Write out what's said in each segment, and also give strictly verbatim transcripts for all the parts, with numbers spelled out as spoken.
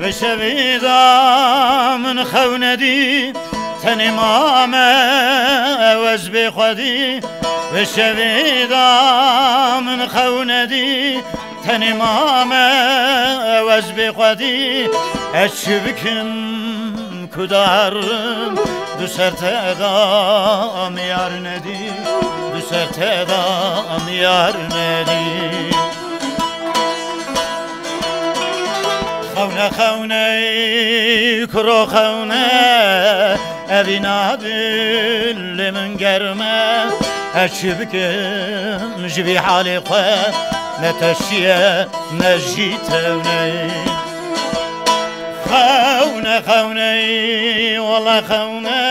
Vê şevê de min xew nedî, tenê mame ew ez bê xwedî. Vê şevê de min xew nedî, tenê mame ew ez bê xwedî. Ez çi bikim? Ku darim du ser te da miyar nedî, du ser te da miyar nedî. Xewne, xewne, kuro xewne, evîna dilê min germe. Ez çi bikim ji vî halê xwe, ne te şiye, ne jî tewne. Xewne, xewne, wele xewne,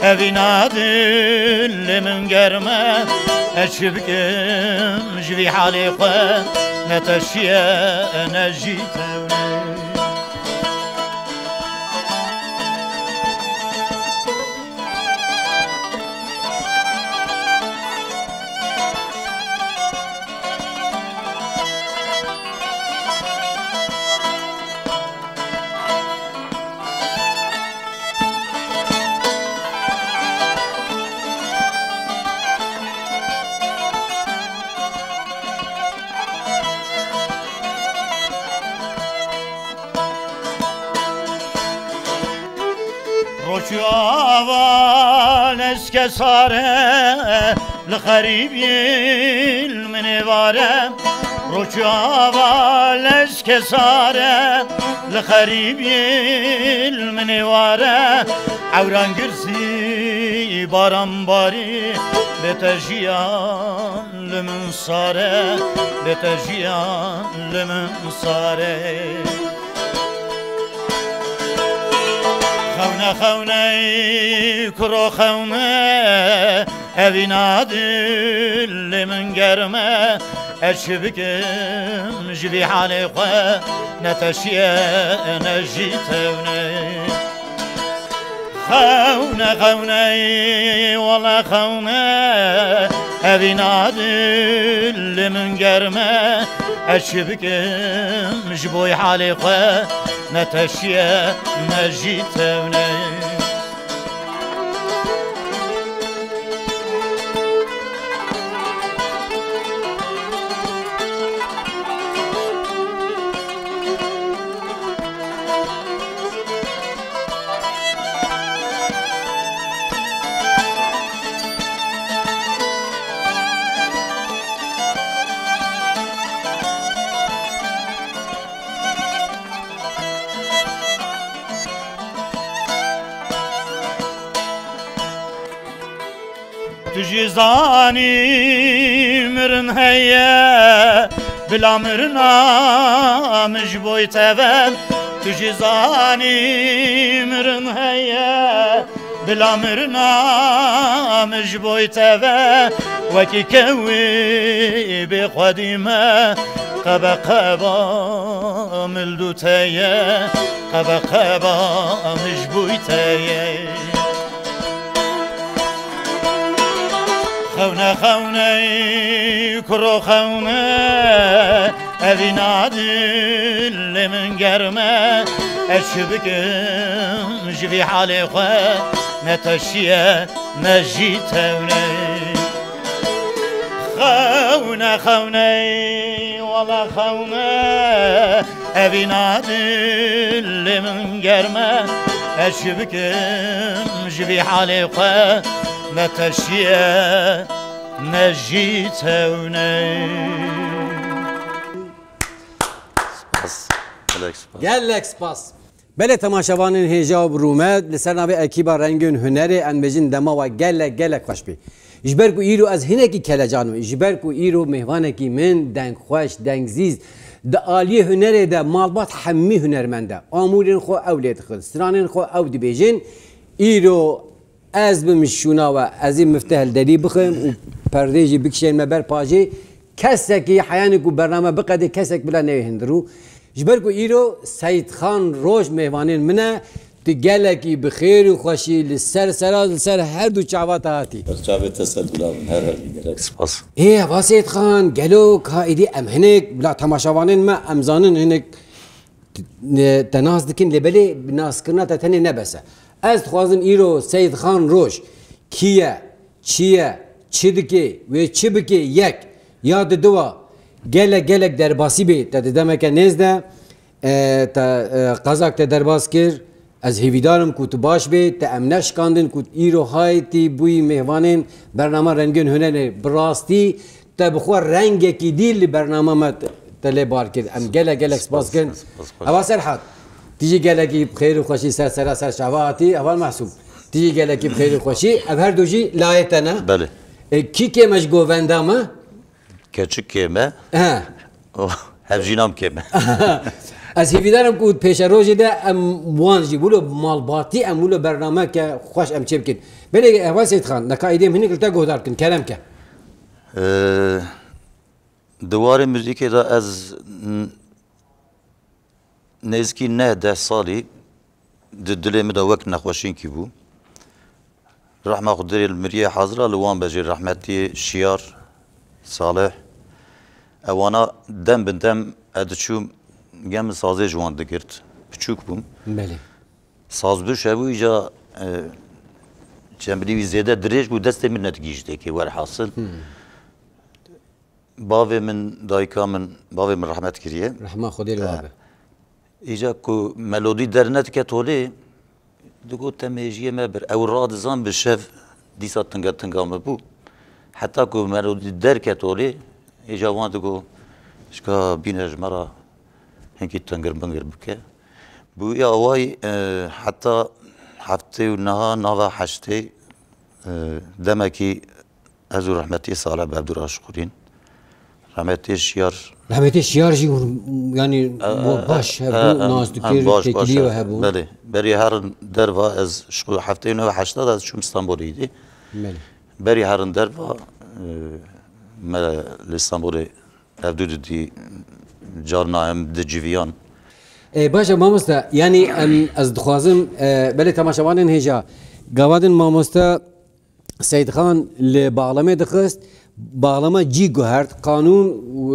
evîna dilê min germe. Ez çi bikim ji vî halê xwe, ne te şiye, ne jî tewne. Roçu ava leske sare, li xerîbî li min ê vare. Roçu ava leske sare, li xerîbî li min ê vare. Ewran girsî baran barî, bê te jiyan li min sare, bê te jiyan li min sare. Xewne, xewne, kuro xewne, evîna dilê min germe. Ez çi bikim ji vî halê xwe, ne te şiye, ne jî tewne. Xewne, xewne, wele xewne, evîna dilê min germe. Ez çi bikim ji bo halê xwe, ne te şiye, ne jî tewne. Tu jî zanî mirin heye, bila mirina min ji bo te ve. Tu jî zanî mirin heye, bila mirina min ji bo te ve. Wekî kewî bê xwedî me, qebe qeba min li dû te ye, qebe qeba min ji bo te ye. Xewne, xewne, kuro xewne, evîna dilê min germe. Ez çi bikim ji vî halê xwe, ne te şiye, ne jî tewne. Xewne, xewne, wele xewne, evîna dilê min germe. Ez çi bikim ji vî halê xwe, ne te şiye, ne jî tewne. Spas. Gelek spas. Gelek spas. Belê temaşevanên hêja û bi rûmet, li ser navê Ekîba Rengên Hunerê em bêjin dema we gelek, gelek xweş bî. Ji ber ku îro ez hinekî kelecan im, ji ber ku îro mêvanekî min dengxweş, dengzîz, di aliyê hunerê de malbat hemî hunermend e. Amûrên xwe ew lê dixin, stranên xwe ew dibêjin. Îro ez bim şûna we, ez ê mifteh li derî bixim û perdê jî bikişên me ber pajê. Kesekî heyanî ku bername biqedê, kesek bila neyê hindir û ji ber ku îro Seyîdxan Roj mêvanên min e, tu gelekî bi xêr û xweşî li ser sera, li ser her du çava te hatî. Ser çavê te ser bila bin, her her gerek. Spas. Ê, eva Seyîdxan, gelo ka êdî em hinek bila temaşevanên me, em zanin hinek te nas dikin, lê belê naskirina te tenê ne bes e. Ez dixwazim îro Seyîdxan Roj kî ye, çi ye, çi dike, wê çi bike, yek, ya diduwa, gelek gelek derbasî bê, te di demeke nêz de, e, te, e, qezak te derbas kir, ez hêvîdar im ku tu baş bê, te em neşikandin ku îro haytî bûyî mêvanên bernama Rengên Hunerê. Bi rastî te bi xwe rengekî dî li bernama me te, te lê bar kir. Em gelek gelek spas kirin. Spas, spas. Eva Serhat, tu jî gelekî bi xêr û xweşî ser sera ser çava hatî. Heval Mehsûm, tu jî gelekî bi xêr û xweşî. Ev her du jî layê te ne? Belê. E, kî kêm e ji govenda me? Keçik kêm e. He. Oh, hevjîna min kêm e. Ez hêvîdar im ku pêşerojê de em wan jî wilo malbatî, em wilo bernameke xweş em çêbikin. Belê Heval Seyîdxan, neka êdî em hinek li te guhdar kin, kerem ke. Ee, di warê muzîkê de ez n-, nêzîkî neh deh salî di dilê min de wek nexweşînkî bû. Rehma Xwedê li miriyê hazira li wan be jî rehmetî Şiyar, Salih. Ewana dem bi dem ez diçûm, gem sazê ji wan digirt. Piçûk bûm. Belê. Sazbûş hebû, îca, e, çemilî wî zêde dirêj bû, destê min nedigihîşt êkê, werhasil. Hmm. Bavê min, dayika min, bavê min rehmet kiriye. Rehma Xwedê li wa be. Îca ku melodî dernediket holê, digot, te mêjiyê me bir. Ew radizan bi şev dîsa tinge tinga min bû. Heta ku melodî derket holê, îca wan digot, şka bîne ji me re hinkî tingir bingir bike. Bûye awayî, e, heta heftê û neha nava heştê, e, demekî ez û rehmetî Salih bi hev du re şixulîn. Rehmetî Şiyar. Rehmetî Şiyar jî hûn, yanî, e, bo-, e, baş e, hebû, e, nas e, dikir, baş, baş, têkilî we e, hebû. Belê. Berî herin derva ez şixul heftê û neh heşta de ez çûm Stenbolê îdî. Belê. Berî herin derva, e, me li Stenbolê ev du didî carna em diciviyan. E, baş e mamoste, yanî em, ez dixwazim, e, belê temaşevanên hêja, gava din mamoste Seyîdxan li baxlemê dixist, baxlema cî guhert, qanûn,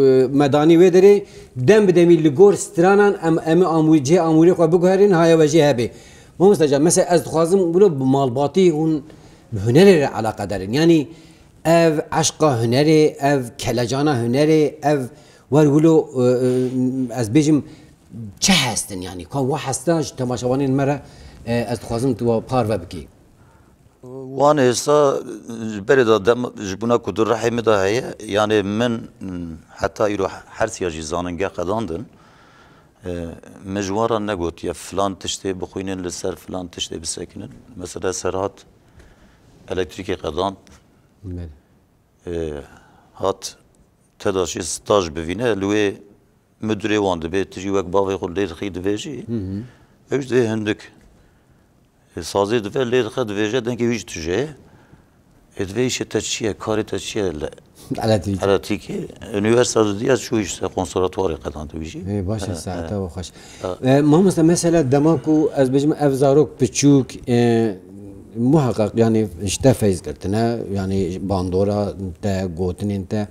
e, me danî wê derê, dem bi demî li gor stranan em, em ê amû-, cihê amûrê xwe biguherîn, haya we jê hebe. Mamoste can, mesela ez dixwazim wilo bi malbatî hûn bi hunerê re eleqedar in. Yanî ev eşqa hunerê, ev kelecana hunerê, ev wer wilo, e, e, ez bêjim çi hestin, yanî ka wa hesta ji temaşevanên me re, e, ez dixwazim tu wa parve bikî. Wan êsta ji berê de dem, ji bona ku di rihê min de heye, yanê min, heta îro her siya jî zanînge qedandin. E, min ji wan re negotiye filan tiştê bixwînin, li ser filan tiştê bisekinin. Mesela Serhat elektrîkê qedand. Belê. E, hat TEDaşê staj bivîne, li wê Müdürê wan dibê, tu jî wek bavê xwe lê dixî dibêjî. Hı hı. Ew jî dibê hindik. E, sazê dibe lê dixe dibêje, dengê wî jî tije ye. Ê dibê îşê te çi ye, karê te çi ye li Elektrîk. Elektrîkê. Unîversîte didiya çû îşte konservatuarê qedand wî jî. Ê, baş e, He, saeta he. we xweş. Ha. E, mamoste, mesela dema ku ez bêjim ev zarok piçûk, e, muheqeq, yani ji te feyz girtine, yani bandora te, gotinên te.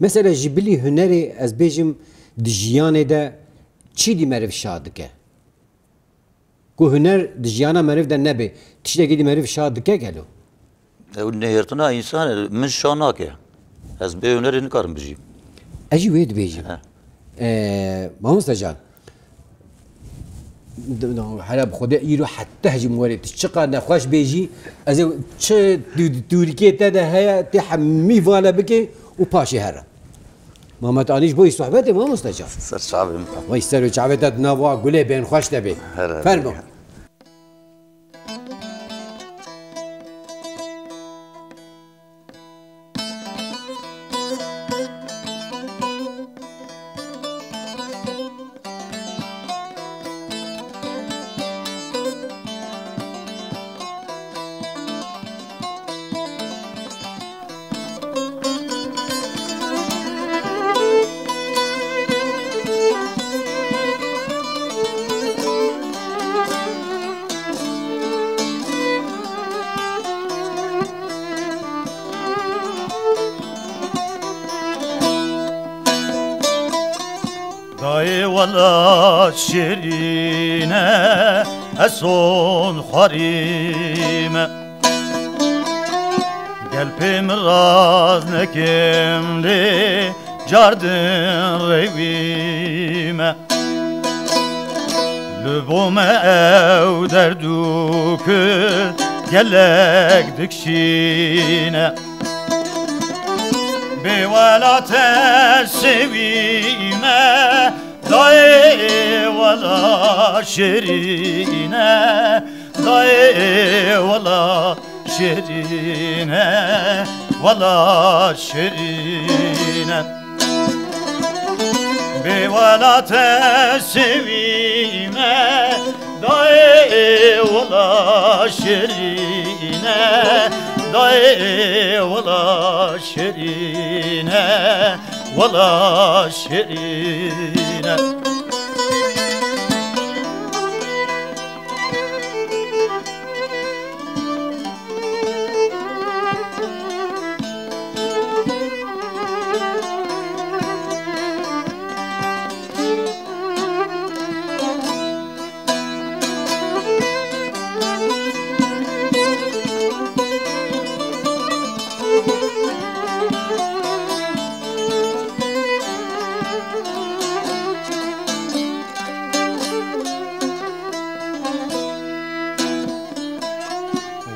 Mesela ji bilî hunerê ez bêjim di jiyanê de çi dî meriv şa dike? Ku huner di jiyana meriv de nebe, tiştekî dî meriv şa dike gelo? Ew nihêrtina însan e, min şa nake. Ez bê hunerê nikarim bijîm. Ez jî wê dibêjim. He. Ee, mamoste can, d-, d-, hele bi Xwedê îro heta ji min werê, tu çiqa nexweş bêjî, ez ê çi tu-, tûrikê te de heye, tê hemî vale bike û paşê here. Mamet Anî ji bo wî sohbetê mamoste can. Ser çavê min. Vay ser û çavê te di nav wa gulê bên xweş de bê. Her, her. Fermo. Ê welat şêrîne, ez son xwarî me. Gel pê min raz nekim lê cardin rêwî me. Li bo me ew derd û ku gelek dikşîne. Bê welat ez şêwî me, dayê wela şêrîne, dayê wela şêrîne, wela şêrîne. Bê welat ez şêwî me, dayê wela şêrîne, dayê wela şêrîne, wela şêrîne.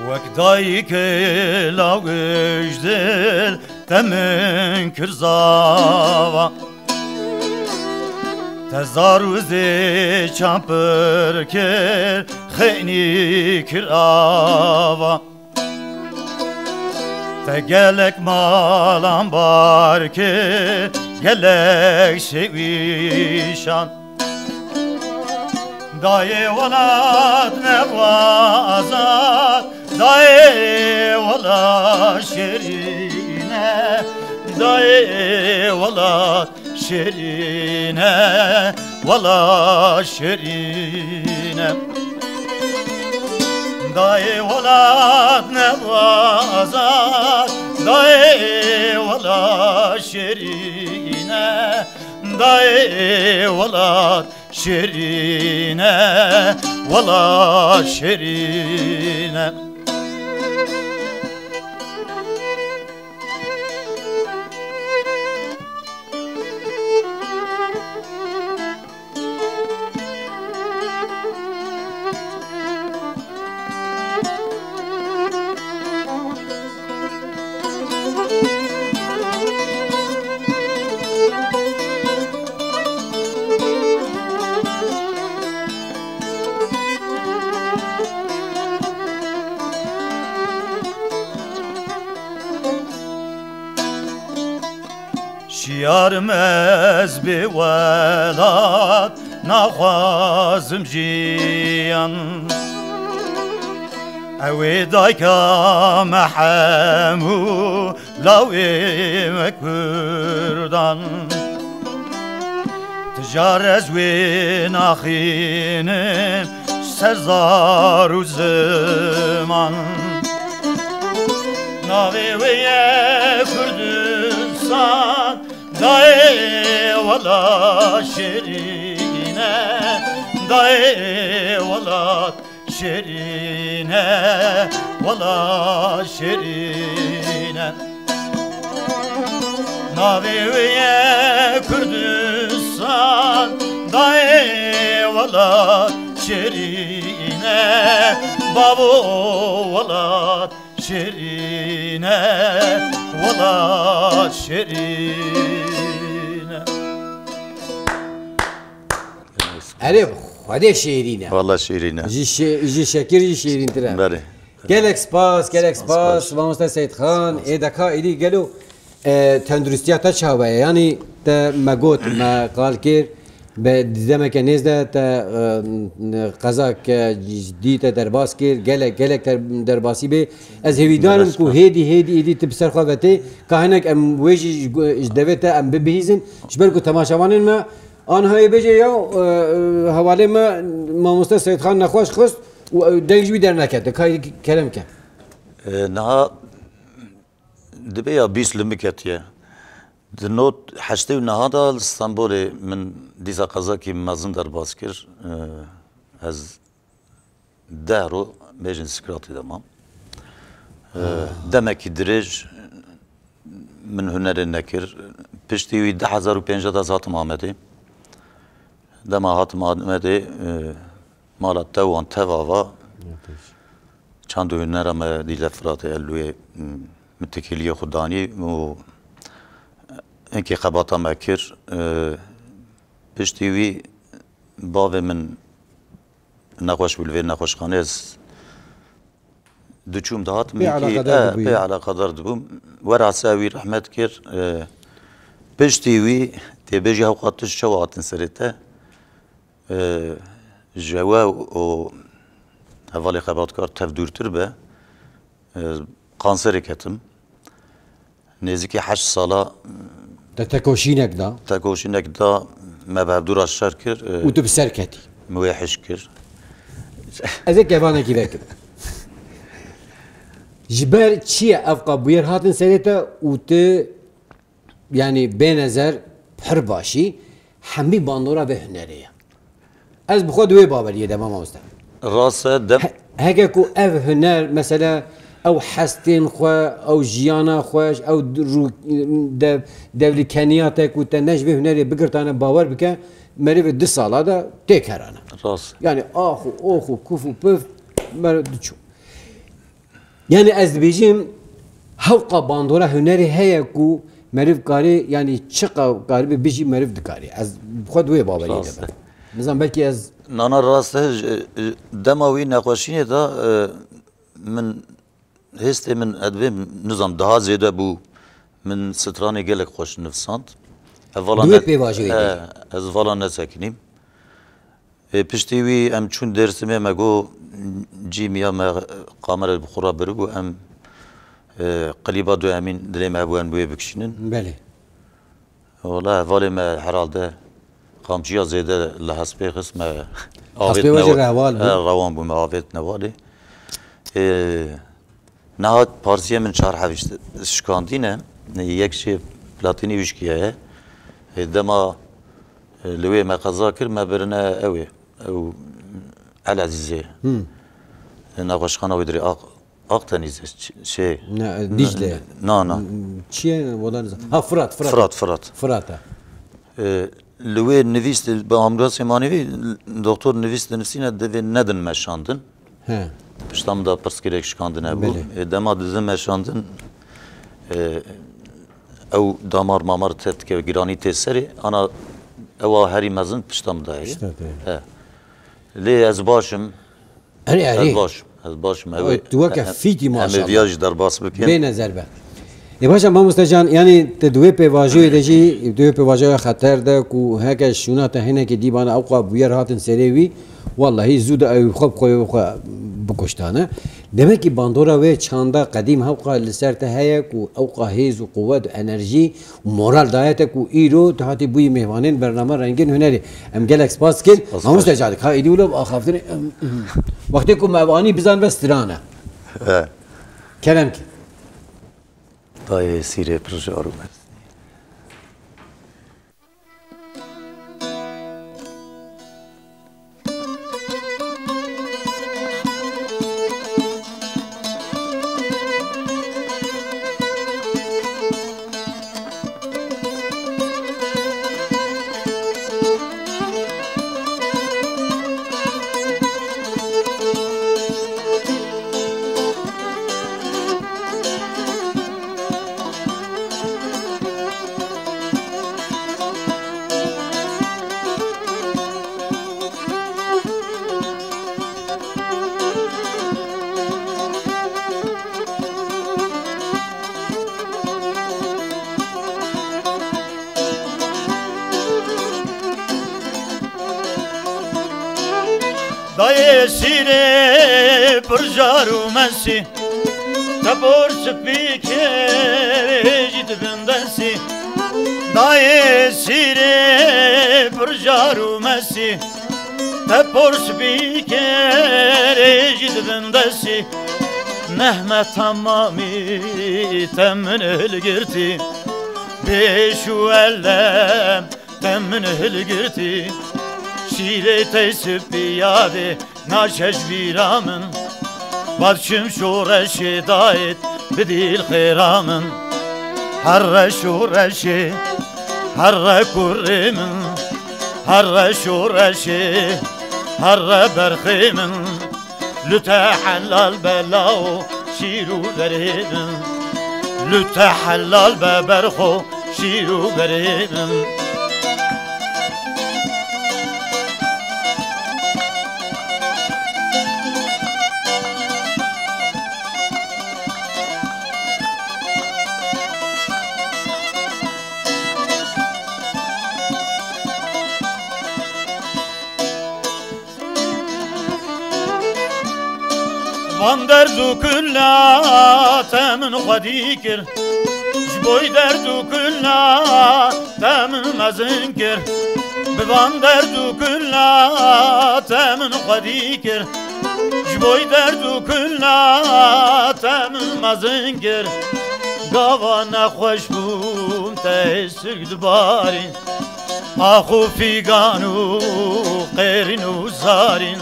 Wek dayikê lawij dil te min kir zava. Te zar û zê çampir kir, xênî kir ava. Te gelek malan bar kir, gelek şêwîşan. Dayê welat nebû azad, dayê welat şêrîne, dayê welat şêrîne, wela şêrîne. Dayê welat nebû azad, dayê wela şêrîne, dayê welat şêrîne, wela şêrîne. Şiyarim ez bê welat naxwazim jiyan. Ew ê dayka me hemû lawê me kurdan. Ti car ez wê naxînim ji ser zar û ziman. Navê wê ye Kurdistan, dayê wela şêrîne, dayê welat şêrîne, wela şêrîne. Navê wê ye Kurdistan, dayê welat şêrîne, bavo welat şêrîne, welat şêrîne. Erê, Xwedê şêrîn e. Wala şêrîn e. Ji şe-, ji şekir jî şêrîntir e. Belê. Gelek spas, gelek spas, spas, spas. Mamoste Seyîdxan, ê deka êdî gelo, e, tenduristiya te çawa ye? Yanî te me got, me qal kir, bi demeke nêz de te, e, qezak, e, dî te derbas kir, gelek, gelek te derbasî bê. Ez hêvîdar im ku hêdî, hêdî, êdî tu bi ser xwe vetê. Ka hinek em wê jî ji gu-, ji devê te em bibihîzin. Ji ber ku temaşevanên me Aniha ê bêje ya, e, e, hevalê me mamoste Seyîdxan nexweş xist û, e, deng ji wî dernekete. Ka êdî kerem ke. E, niha dibe ya bîst li min ketiye. Di not heştê û neha de li Stenbolê min dîsa qezakî mezin derbas kir. Ee, ez deh ro bêjin Skratê de mam. Ee, demekî dirêj min hunerê nekir. Piştî wî du hezar û pênc de ez hatim Amedê. Dema hatim Amedê, e, mala tewan teva va. Çand û hunera me Dîcle Firatê Elwê, m, min tekîliyê xwe danî û hinkê xebata me kir. E, piştî wî bavê min nexweş bû li vê nexweşxanê, ez diçûm dihatim. Pê hinkî, eleqedar e, dibû. Pê eleqedar dibûm. Werase wî rehmet kir. E, piştî wî tê bêjî hewqa tu ji çawa hatin serê te? E, ji we û hevalê xebatkar tev dûrtir be. E, kanserê ketim. Nêzîkî heşt sala Te tekoşînek da. Tekoşînek da, me bi hevdû re şer kir. E, û tu bi ser ketî. Min wê hişk kir. Ez ê kevanekî vekim. Ji ber çi ye ev qabûyer hatin serê te û tu, yanî bê nezer pir başî, hemî bandora vê hunerê ye? Ez bi xwe di wê baweriyê de me mamoste. Rast e, dem- He-, heke ku ev huner, mesela ew hestên xwe, ew jiyana xwe, ew d-, rû-, dev-, devlikeniya te ku te ne ji vê hunerê bigirtane, bawer bike, merivê du sala de têk herane. Rast. Yani ax û ox û kuf û pif, meriv diçû. Yani ez dibêjim, hewqa bandora hunerê heye ku meriv karê, yani çiqa karibe bijî, meriv dikarê. Ez bi xwe di wê baweriyê de Rast e. Be. Nizam belkî ez Nana rast e, ji, ji dema wî nexweşînê de, e, min, hêstê min, ez dibêm, nizam, daha zêde bû. Min stranê gelek xweş nivîsand. Hevala Di wê ne-, pêvajoyê de. E, ez vala nesekinîm. Ê, piştî wî em çûn Dêrsimê, me got, cî miya me kamera bi xwe re biribû, em, e, qilîba du emîn dilê me hebû em bi wê bikişînin. Belê. Wala hevalê me herhalde qamçiya zêde li hespê xist, me avêt Hespê we jî newa-, rehwal bû. E, rewan bû, me avêt nevalê. Ê, Niha parsiyê min çar hevîşt şikandî ne, yek jê platînî wişkiye ye. Ê, dema, e, li wê me qeza kir, me birine ew ê, ew El Ezîzê. Hmm. E, nexweşxana wê dirê Ak-, Akdenîzê, ç-, şey, Ne, e, Dîcle. Na, na. Hmm, çi ye? Wala nizam. Ha, Firat, Firat. Firat, Firat. Firat e. E, li wê nivîst, bi amûrasê manevî, doktor nivîst dinivîsîne, divê nedin meşandin. He. Pişta min de pirsgirêk şikandin hebû. Belê. Ê, dema didin meşandin, e, ew damar mamar te dike giranî tê serê, ana ewa herî mezin pişta min de heye. Pişta te. He. Lê ez baş im. Erê, erê. Ez baş im, ez baş im. Ew ê, tu weke em, fîtî em ê maşallah. Viya jî derbas bikin. Bê nezer be. Ê, baş e, mamoste can, yanî tu di wê pêvajoyê de jî, di wê pêvajoya xeter de ku heke şûna te hinekê dîbana ewqa bûyer hatin serê wî, wellahî zû de ew xwe bi xwe, xwe bikuştane. Demek ki bandora wê çanda qedîm hewqa li ser te heye ku ewqa hêz û quwet û enerjî û moral daye te ku îro tu hatî bûyî mêvanên bername Rengên Hunerê. Em gelek spas dikin. Spas. Mamoste can, ka êdî wilo bi axaftinê, wextê ku me ev anî bizan ve strane. He. Kerem ki. Dayê sîrê pir jar û mezin. Dayê şîrê pir jar û mesî, te por spî kerê jî dibin desî. Dayê şîrê pir jar û mesî, te por spî kerê jî dibin desî. Nehme temamî te min hilgirtî. Pêş û elem te min hilgirtî, şîrê tey spî yadê naçe ji bîra min. Vat çim şoreşê dayêt bidîl xêra min. Herre şoreşê, herre kurê min, herre şoreşê, herre berxê min. Li te helal be lawo şîr û berê min. Li te helal be berxo şîr û berê min. Van derd û kula te min xwedî kir, ji boy derd û kula te min mezin kir. Bi van derd û kula te min xwedî kir, ji boy derd û kula te min mezin kir. Gava nexweş bûm te hê sirk dibarî. Ax û fîgan û qêrîn û zarîn,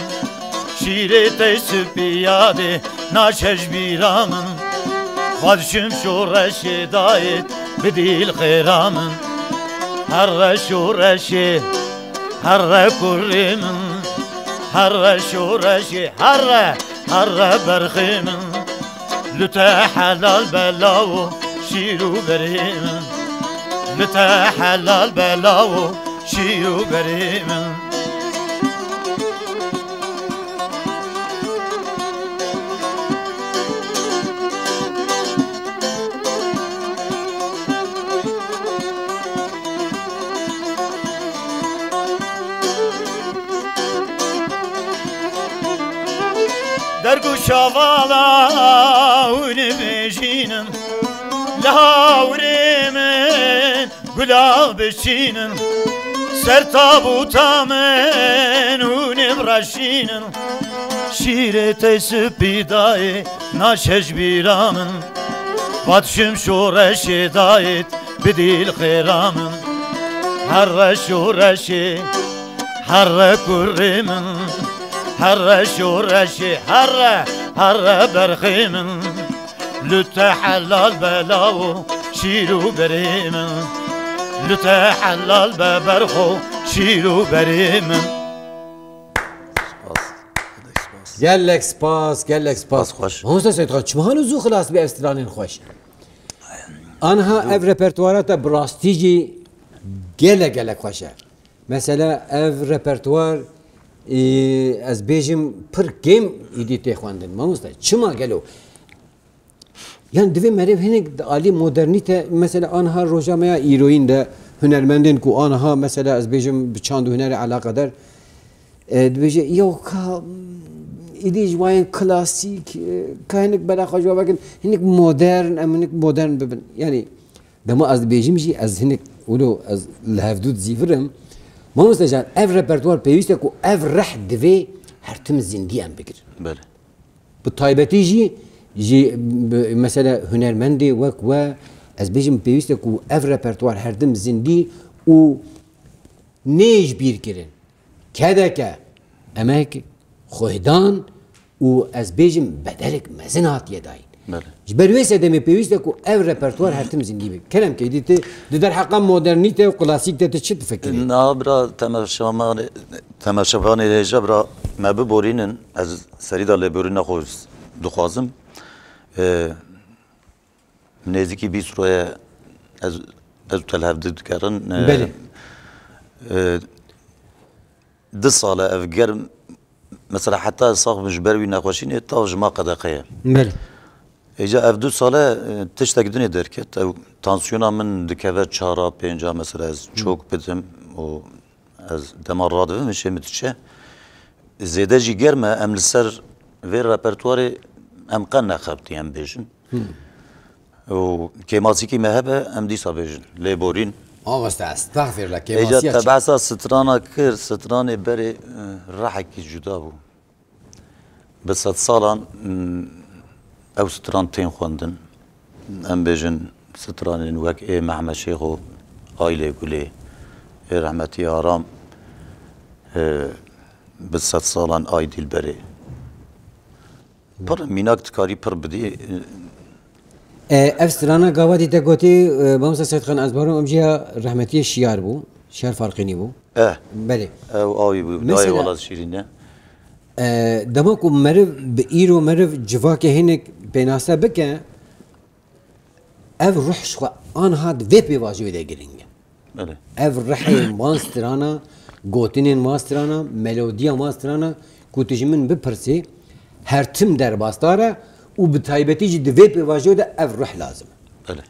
şîrê tey spî yadê naçe ji bîra min. Xwe diçim şoreşê dayêt bidîl xêra min. Herre şoreşê, herre kurê min, herre şoreşê, herre, herre berxê min. Li te helal be lawo şîr û berê min. Li te helal be lawo şîr û berê min. Derg û şavala hûn ê bêjînin, li hawrê min gula biçînin, ser tabûta min hûn ê bireşînin. Şîrê tey spî dayê naçe ji bîra min, vat çim şoreşê dayêt bidîl xêra min. Herre şoreşê, herre kurê min, herre şoreşê, herre, herre berxê min. Li te helal be lawo şîr û berê min. Li te helal be berxo şîr û berê min. Gelek spas, gelek spas. Spas xweş. Mamoste Seyîdxan, çima halo zû xilas bî ev stranên xweş? Anha ev repertuara te bi rastî jî gelek gelek xweş e. Mesela ev repertuar, e, ez bêjim pir kêm îdî tê xwendin. Mamoste, çima gelo? Yani divê meriv hinek di alî modernîte, mesela anha roja me ya îroyîn de hunermendên ku anha mesela ez bêjim bi çand û hunerê eleqedar, e, dibêje, "Yo ka, îdî ji wayên klasîk, e, ka hinek bela xwe ji we vekin, hinek modern, em hinek modern bibin." Yani dema ez dibêjim jî ez hinek wilo ez li hevdû dizîvirim. Mamoste Can, ev repertuar pêwîst e ku ev reh divê her tim zindî em bigirin. Belê. Bi taybetî jî ji, bi, mesela hunermendê wek we, ez bêjim pêwîst e ku ev repertuar her tim zindî û nê ji bîr kirin. Kedeke, emek, xwehdan û ez bêjim bedelek mezin hatiye dayîn. Belê. Ji ber wê sedemê pêwîst e ku ev repertuar her tim zindî be. Kerem ke, îdî tu di derheqa modernîte û klasîk de tu çi difikirî? Na bira temaşevanê, temaşevanê hêja bira me biborînin. Ez serî de lêborîna xwe dixwazim. E, nêzîkî bîst roye ez, ez û te li hev di-, dikerin. E, Belê. e, du sal e ev germ, mesela heta ez sax bim ji ber wî nexweşînê tav ji ma qedexe ye. Belê. Êca ev du sal e, e, tiştek dinê derket. Ew tansiyona min dikeve çara, pênca, mesela ez çok bidim û ez dema radivim, hişê min diçe. Zêde jî germ e, em li ser vê repertuarê em qe nexebitî, em bêjin. Hmm. Û kêmasîkî me hebe, em dîsa bêjin. Lêborîn. Mamoste, estexfirullah, Êca kêmasîya te çi? Behsa strana kir, stranê berê, e, rehekî cuda bû. Bi sedsalan, mm, ew stran tên xwendin. Em bêjin, stranên wek ê Mehmet Şêxo, Aylê Gulê, ê rehmetî Aram, e, bi sedsalan Ay Dîlberê. Pir mînak dikarî pir bidî. E, ev strana gava dî te gotî, e, Mamosta Seyîdxan, ez barom em jî ya rehmetiyê Şiyar bû, Şiyar Farqînî bû. Eh. Belê. Ew awî bû. Mesela, nayê wala şîrîn e. E, dema ku meriv bi îro meriv civakê hinek pênase bike, ev ruh ji xwe anha di vê pêvajoyê de giring e. Belê. Ev rihê van strana, gotinên van strana, melodiya van strana, ku tu ji min bipirsî, her tim derbasdar e û bi taybetî jî di vê pêvajoyê de ev ruh lazim e. Belê.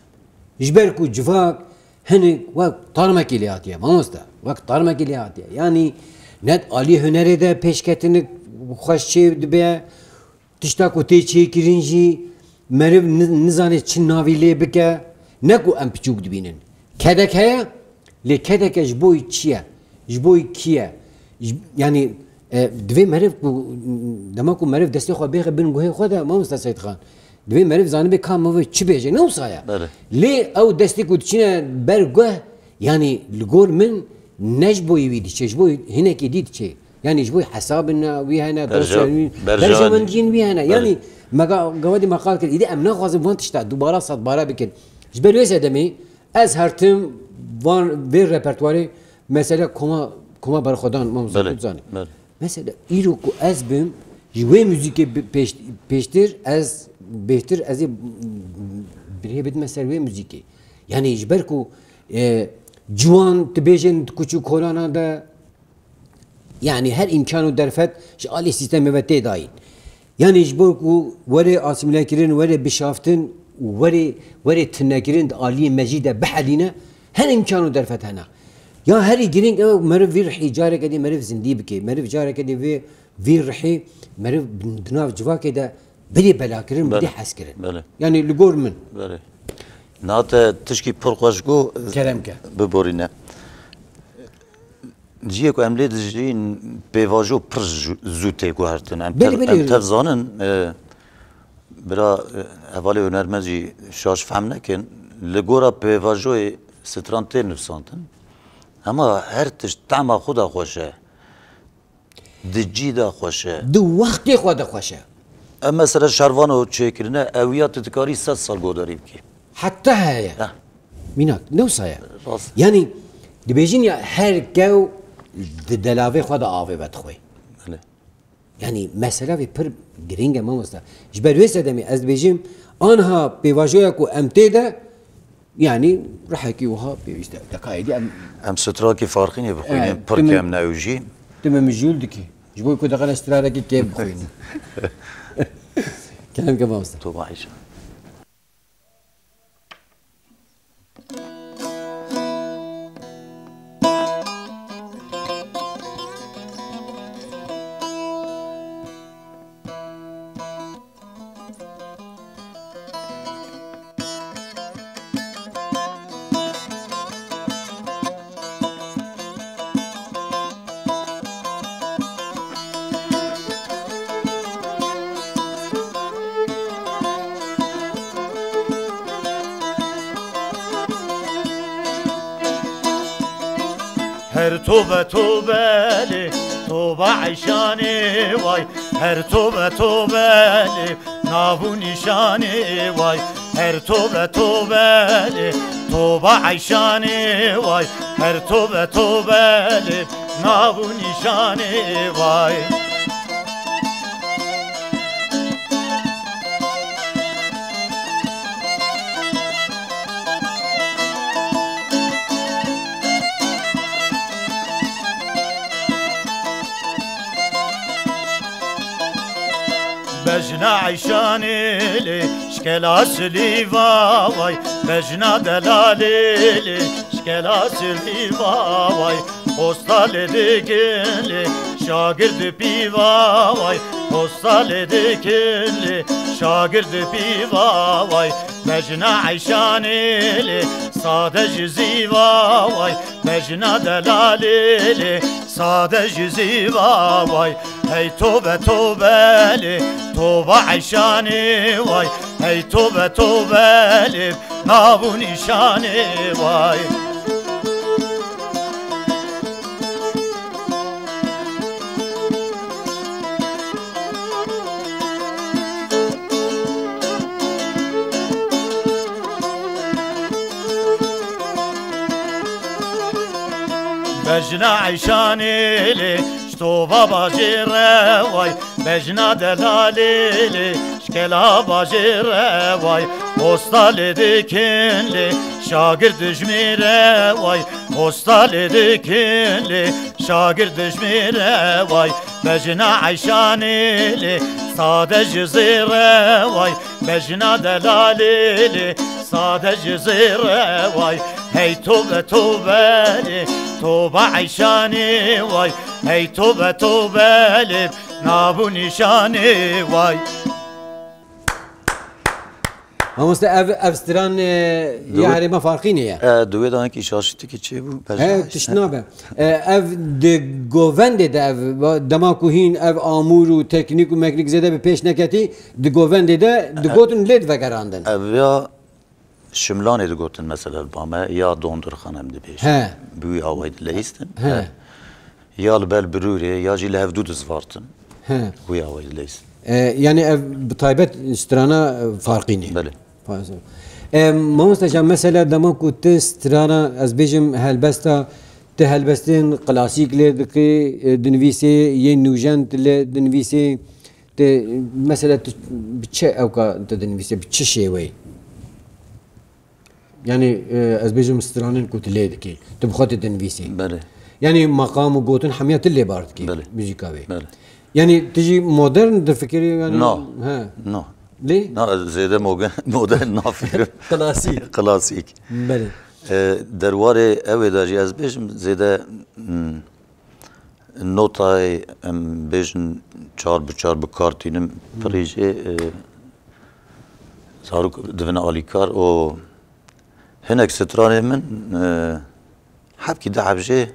Ji ber ku civak hinek wek tarmekî lê hatiye, mamoste, wek tarmekî lê hatiye. Yanî ne di aliyê hunerê de pêşketinik xweş çê dibe, tişta ku tê çêkirin jî meriv ni-, nizane çi navî lê bike, ne ku em piçûk dibînin. Kedek heye, lê kedeke ji bo çi ye? Ji bo kî ye? Ji, yanî, e, divê meriv ku, dema ku meriv destê xwe bêxe bin guhê xwe de, Mamosta Seyîdxan, divê meriv zanibe ka meriv çi bêje, ne wisa ye? Belê. Lê ew destê ku diçine ber guh, yanî li gor min ne ji bo wî diçe, ji bo hinekî dî diçe. Yanî ji bo hesabên wî hene, Berje-, dosyayên wî, berjewendiyên wî hene. Belê. Yanî me ga-, gava dî me qal kir, îdî em naxwazin van tişta dubara sedbara bikin. Ji ber wê sedemê ez her tim van vê repertuarê, mesela koma, koma berxwedan, Mamosta, Belê, tu dizanî. Belê. Mesela îro ku ez bim, ji wê muzîkê bi-, pêş-, pêştir ez, bêhtir ez ê birê bidime ser wê muzîkê. Yanî ji ber ku, e, ciwan dibêjin di kuç û kolana de, yanî her îmkan û derfet ji alî sîstemê ve tê dayîn. Yanî ji bo ku were asîmîlekirin, were bişaftin û were, were tinekirin di aliyê me jî de bihelîne, her îmkan û derfet hene. Ya herî girîng ew e, meriv vî rihî careke dî meriv zindî bike. Meriv careke dî vê, vî rihî meriv di nav civakê de bidê belakirin, bidê Belê. hezkirin. Belê. Yanî li gor min. Belê. Niha te tişkî pir xweş got, Kerem ke. biborîne. Cihê ku em lê dijîn, pêvajo pir zû-, zû tê guhertin. Em Belê, tev, belê. em tev zanin, e, bira, e, hevalê hunermend jî şaş fehm nekin. Li gora pêvajoyê stran tê nivîsandin. Hema her tişt tema xwe de xweş e. Di cî de xweş e. Di wextê xwe de xweş e. Em mesela şervano çêkirine, ew ya tu dikarî sed sal godarî bikî. Heta heye. Heh. Mînak, ne wisa ye. Rast. Yanî, dibêjin ya her kew di delavê xwe de avê vedixwe. Belê. Yanî, mesela vê pir girîng e, mamosta. Ji ber wê sedemê ez dibêjim, anha pêvajoya ku em tê de, yanî, rihekî wiha pêwîst e. Dekayê dî em Em strakî Farqînê bixwînin, Em, pir tu min, kêm ne ew jî. tu min mijûl dikî. Ji bo ku dixine strarekî kêm bixwînin. Kerem ke, mamosta. Toba Eyşan. Her tobe tobe lê, toba eyşanê way. Her tobe tobe lê, nav û nîşanê way. Her tobe tobe lê, toba eyşanê way. Her tobe tobe lê, nav û nîşanê way. Bejna eyşanê lê, şkela silîva way. Bejna delalê lê, şkela silîva way. Postalê dikin lê, şagird pîva way. Postalê dikin lê, şagird pîva way. Bejna eyşanê lê, sade ji zîva way. Bejna delalê lê, sade ji zîva way. Hey tobe tobe lê, toba eyşanê way. Hey tobe tobe lê nav û nîşanê way. Bejna Eyşanê lê, ji tova bajêre way. Bejna delalê lê, ji kela bajêre way. Postalê dikin lê, şagird dijmêre way. Postalê dikin lê, şagird dijmêre way. Bejna Eyşanê lê, sade ji zêre way. Bejna delalê lê, sade ji zêre way. Hey tobe tobe lê, toba Eyşanê way. Hey tobe tobe lê, nav û nîşanê way. Mamoste, ev, ev stran, e, ya herêma Farqînê ye. E, di wê de hinkî şaşîtikî çêbû, He, bejna tişt nabe. E, ev di govendê de ev, dema ku hîn ev amûr û teknîk û meknîk zêde bi pêş neketî, di govendê de digotin lê divegerandin. Ev ya Şimlanê digotin mesela li ba me, ya Dondirxan em dibêjin. He. Bi wî awayî dileyistin. He. He. Ya li ber birûrê, ya jî li hevdû dizvartin. He. Wî awayî dileyistin. E, yani ev bi taybet strana, e, Farqînê. Belê. E, mamoste can, mesela dema ku tu strana, ez bêjim helbesta, tu helbestên klasîk lê dikî, e, dinivîsê, yên nûjen tu lê dinivîsê, tu, mesela tu bi çi ewka tu dinivîsê, bi çi şêweyî? Yani, e, ez bêjim stranên ku tu lê dikî, tu bi xwe tu dinivîsî. Belê. Yani maqam û gotin hemiya tu lê bar dikî, Belê. muzîka wê. Belê. Yani tu jî modern difikirî, yani, No. he. No. Lê? Na, ez zêde moge-, modern nafikirim. Klasîk. Klasîk. Belê. E, derwarê ew ê de jî ez bêjim zêde, hmm, notayê em bêjin çar bi çar bi kar tînim, Hmm. pirî jê, e, zarok dibin alîkar û hinek stranê min, e, hebkî du heb jê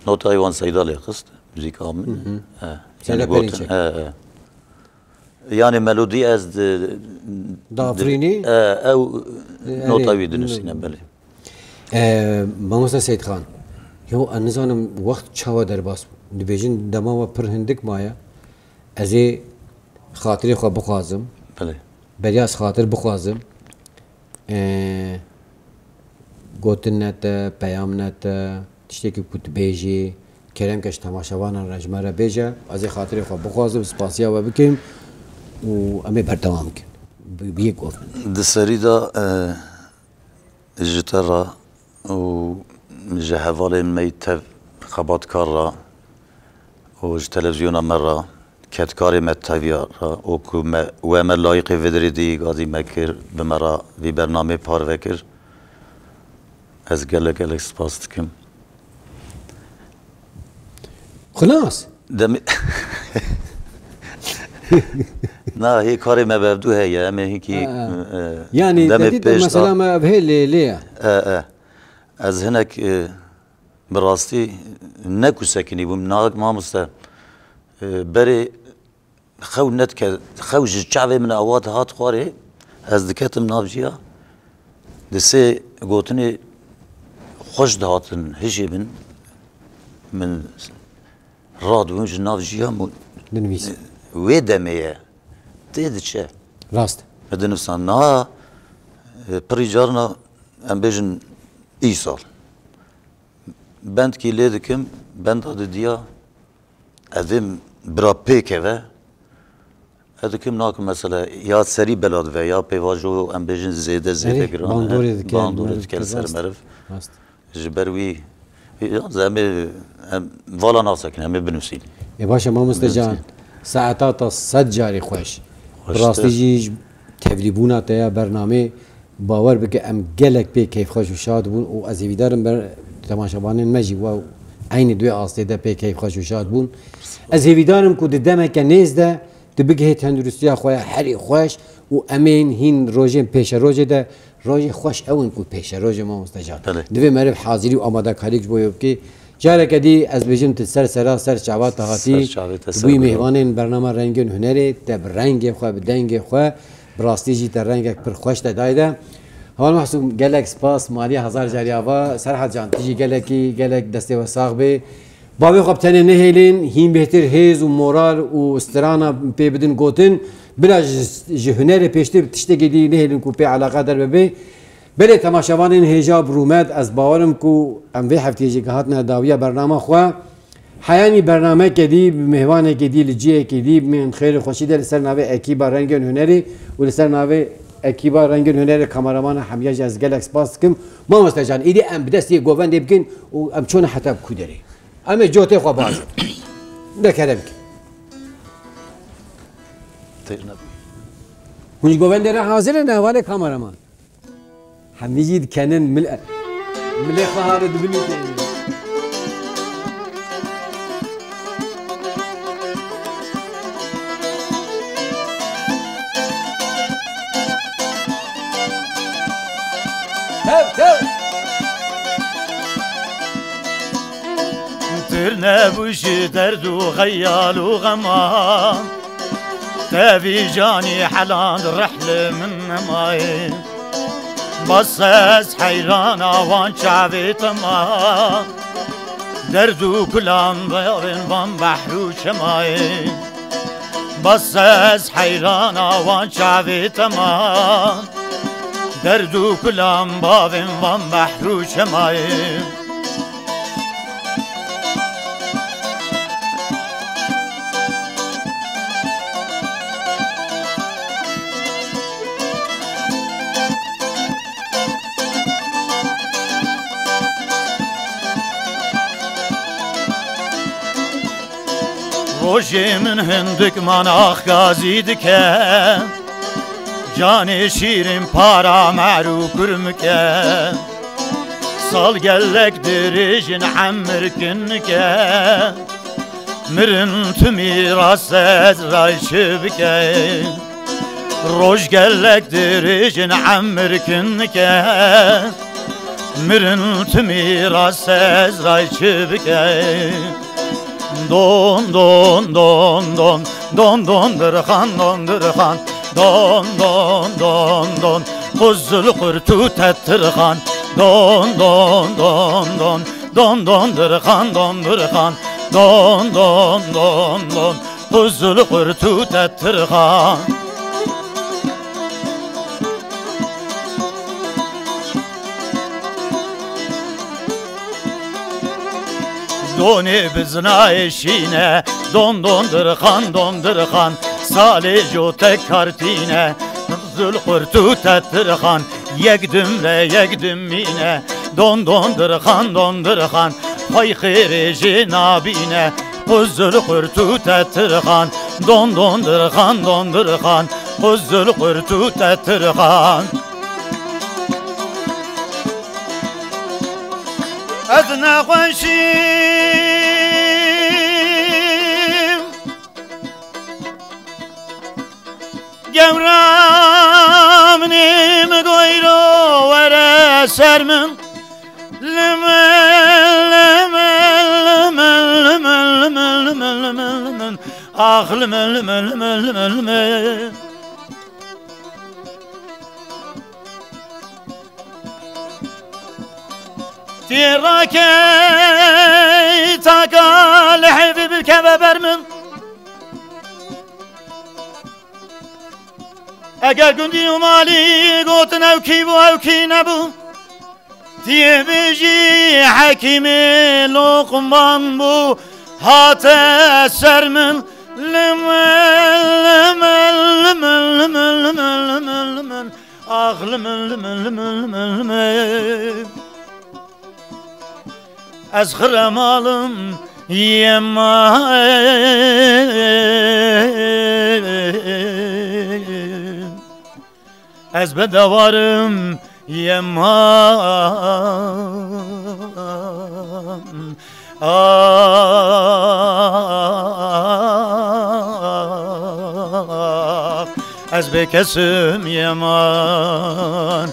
notayê wan Seyda lê xist, muzîka min. Hı hı. E, Seyda yani gotin, Perinçek. e, e. Yani melodî ez di, Dafrînî? di, e, ew E, nota erê, wî dinusîne, belê. E, mamoste Seytxan, yo, ez nizanim wext çawa derbas bû. Dibêjin dema we pir hindik maye. Ez ê xatirê xwe bixwazim. Belê. Beriya ez xatir bixwazim. E, gotin ne te, peyam ne te, tiştekî ku tu bêjî, kerem ke ji temaşevanan re ji me re bêje, ez ê xatirê xwe bixwazim, spasiya we bikim û em ê berdewam bikin. Bi, bi yek gof. Di serî de, e, ji te re û ji hevalên me yî tev xebatkar re û ji televîzyona me re, kedkarê me teviya re û ku me, we me layîqê vê dirê dî gazî me kir, bi me re vî bernamê parve kir. Ez gelek, gelek spas dikim. Xilas. Demê-, Na, hê karê me bevdû heye, em ê hinkî, Ha. e, Yani, demê te dît, pêş mesela da. me ev hê lê, lê ye. E, e. Ez hinek, e, bi rastî ne ku sekinî bûm, nahek mamoste, e, berê xew nedike, xew ji çavê min ewa dihat xwarê, ez diketim nav jiya. Di sê gotinê xweş dihatin hijê min, min radibûn ji nav jiya min. Dinivîs. Wê demê ye. Tê diçe. Rast. Me dinivîsan. Niha, e, pirî carna em bêjin îsal. Bendkî lê dikim, benda didiya, ez ê bira pêkeve, ez dikim nakim mesela ya serî bela dibe, ya pêvajo em bêjin zêde, zêde Erê, giran e, bandorê dike, bandorê meriv dike dike ser rast. meriv. Rast. Ji ber wî, ya, em ê, em vala nasekin, em ê binusîn. Ê baş e, mamoste Binusîn. can, saeta ta sed carî xweş. Xweştir. Bi rastî jî ji tevlîbûna te ya bernamê, bawer bike, em gelek pê keyfxweş û şad bûn û ez hêvîdar im ber temaşevanên me jî we eynî duê astê de pê keyfxweş û şad bûn. Ez hêvîdar im ku di demeke nêz de tu bigihê tenduristiya xwe ya herî xweş û em ên hîn rojên pêşerojê de, rojê xweş ew in ku pêşerojê mamoste can. Belê. Divê meriv hazirî û amadekarî ji bo wê bike. Careke dî ez bêjim tu ser sera ser çava te hatî, Ser çavê te tu ser bûyî bû. Mêvanên bernama Rengên Hunerê, te bi rengê xwe, bi dengê xwe, bi rastî jî te rengek pir xweş te dayî de. Heval Mahsûm, gelek spas, malî hezar carî ava. Serhat Can, tu jî gelekî, gelek destê we sax bê. Bavê xwe bi tenê nehêlin, hîn bêhtir hêz û moral û strana pê bidin gotin. Bila ji, ji hunerê pêştir tiştekî dî nehêlin ku pê eleqa derbe bê. Belê temaşevanên hêja bi rûmet, ez bawer im ku em vê heftiyê jî gihatine dawiya bernama xwe. Heyanî bernameke dî, bi mêvanekê dî, li cihekê dî, bên xêr û xweşî de li ser navê Ekîba Rengên Hunerê û li ser navê Ekîba Rengên Hunerê kameramana hemiya jî ez gelek spas dikim. Mamoste Can, îdî em bi destê govendê bikin û em çûne heta bi ku derê? Em ê cotê xwe bazin. De kerem ki. Têr nebû. Hûn ji govendê re hazir in, hevalê kameraman? Hemî jî dikenin mil-, milê xwe hale dibin û tênin. Tev, tev! Tir nebû ji derd û xeyal û xeman. Tevî canî heland reh li min nemaye. Bes ez heyrana wan çavê te ma. Derd û kulan bavên van behr û çemayê. Bes ez heyrana wan çavê te ma. Derd û kulan bavên van behr û çemayê. Rojê min hindik man axgazî dike. Canê şîrin para mer û kurmike. Sal gelek dirêjin emir kinike. Mirin tu mîras ez ray çi bike. Roj gelek dirêjin emir kinike. Mirin tu mîras ez ray çi bike. Don, don, don, don, don, don, dirxan, don, dirxan, don, don, don, don, quzul qurt û tetirxan, don, don, don, don, don, don, dirxan, don, dirxan, don, don, don, don, quzul qurt û tetirxan. Donê bizinayê şîne, don don dirxan, don dirxan, salê jo te kartîne, zul qurt û tetirxan, yek dimre, yek dimîne, don don dirxan, don dirxan, xwey xêrê jê nabîne, quzul qurt û tetirxan, don don dirxan, don dirxan, quzul qurt û tetirxan. Ez nexweşîm. Gewra min ê min goyro were ser min. Li min, li min, li min, li min, li min, li min, li min, li min. Ax li min, li min, li min, li min, li min. Tê rakey taka li hevî bikeve ber min. Eger gundî û malî gotin ew kî bû, ew kî nebû. Tê bêjî Hekîmê Loqman bû, hate ser min. Li min, li min, li min, li min, li min, li min, li min, li min. Ax li min, li min, li min, li min, li min. Ez xire malim yema. Ez bedewarim yema. Ax, ez bêkesim yeman.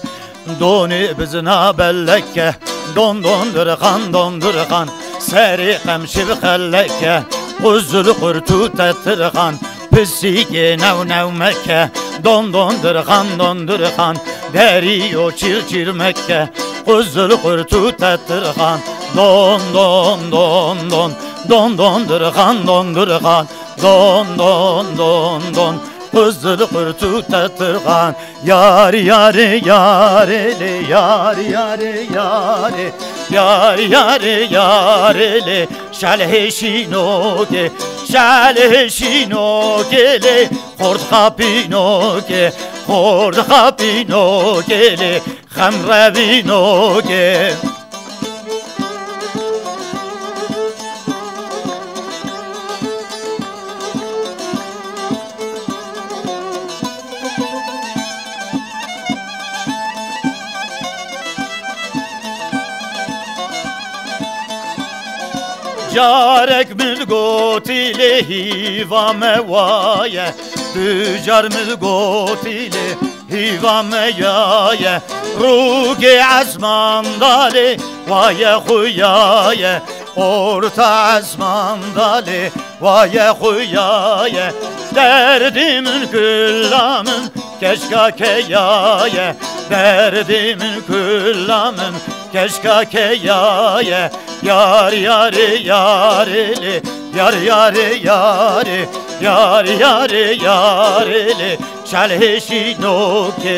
Donê bizina beleke, don don dirxan, don dirxan. Serê qemşi bi xeleke, quzul qurt û tetirxan, pisîkê new new meke, don don dirxan, don dirxan, derî yo çîr çîr meke, quzul qurt û tetirxan, don don don don, don don dirxan, don dirxan, don don don don, quzul qurt û tetirxan. Yar yarê yarê lê, yar yarê yarê, yar yarê yarê lê, şelhê şînokê, şelhê şînokê lê, xort xapînokê, xort xapînokê lê, xem revînokê. Carek min gotî lê hîva me waye, du car min gotî lê hîva me yaye, rûgê esman dalê waye xuyaye, orta esman dalê waye xuyaye, derdê min kula min keşka keyaye, derdê min kula min keşka keyaye, yar yarê yarê lê, yar yarê yarê, yar yarê yarê lê, şelhê şînokê.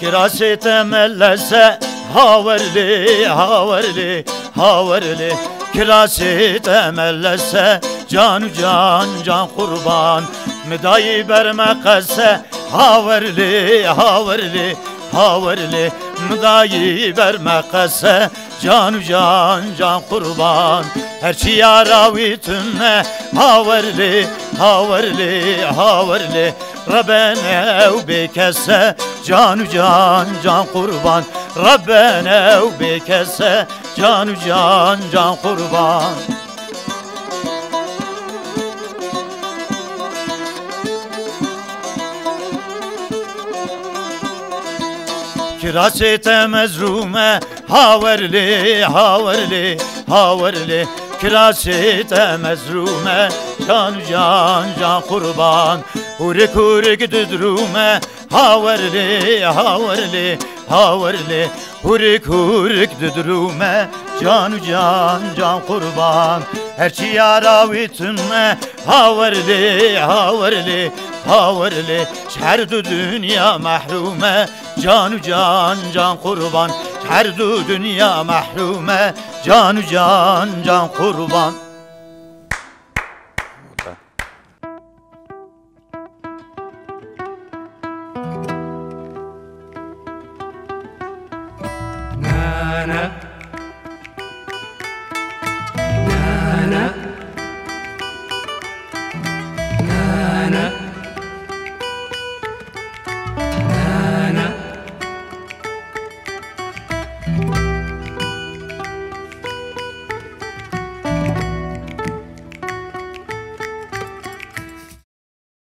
Kirasê te melese, hawer lê, hawer lê, hawer lê. Kirasê te melese, can û can, can qurban. Midayî ber me qese, hawer lê, hawer lê, hawer lê. Midayî ber me qese, can û can, can qurban. Her çi yara wî tune, hawer lê, hawer lê, hawer lê. Rebene ew bêkese, can û can, can qurban. Rebene ew bêkese, can û can, can qurban. Kirasê te mezrûme, hawer lê, hawer lê, hawer lê. Kirasê te mezrûme, can û can, can qurban. Hûrik hûrik didrûme, hawer lê, hawer lê, hawer lê. Hûrik hûrik didrûme, can û can, can qurban. Her çi yara wî tune, hawer lê, hawer lê, hawer lê. Ji her du dinya mehrûme, can û can, can qurban. Ji her du dinya mehrûme, can û can, can qurban.